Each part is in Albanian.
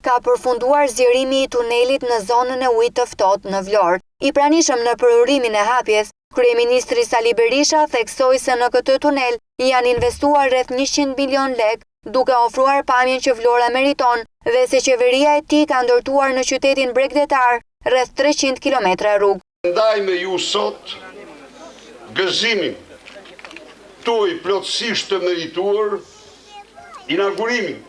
Ka përfunduar zgjerimi i tunelit në zonën e Ujit të Ftohtë në Vlorë. I pranishëm në përurimin e hapjes, kryeministri Sali Berisha theksoi se në këtë tunel janë investuar rreth 100 milionë lekë, duke ofruar pamjen që Vlora meriton dhe se qeveria e tij ka ndërtuar në qytetin bregdetar rreth 300 kilometra rrugë. Ndaj me ju sot gëzimin tuaj plotësisht të merituar, inaugurimin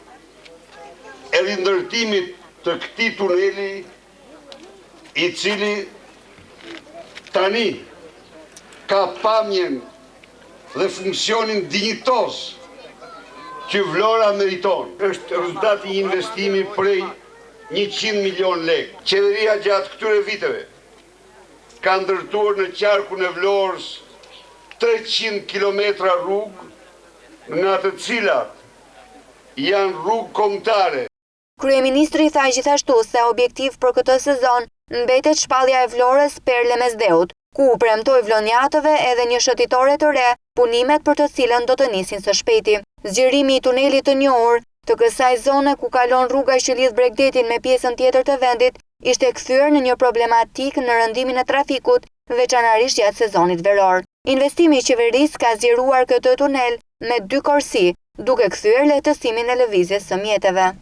e rindërtimit të këtij tuneli i cili tani ka pamjen dhe funksionin dinjitoz që Vlora meriton. Është rezultat i një investimi prej 100 milionë lekë. Qeveria gjatë këtyre viteve ka ndërtuar në qarkun e Vlorës 300 kilometra rrugë, nga të cilat janë rrugë kombëtare. Kryeministri tha gjithashtu se objektiv për këtë sezon mbetet shpallja e Vlorës Perlë e Mesdheut, ku u premtoi vlonjatëve edhe një shëtitore të re, punimet për të cilën do të nisin së shpejti. Zgjerimi i tunelit të njohur të kësaj zone ku kalon rruga që lidh bregdetin me pjesën tjetër të vendit, ishte kthyer në një problematikë në rëndimin e trafikut, veçanërisht gjatë sezonit veror. Investimi i qeverisë ka zgjeruar këtë tunel me dy korsi, duke kthyer lehtësimin e lëvizjes së mjeteve.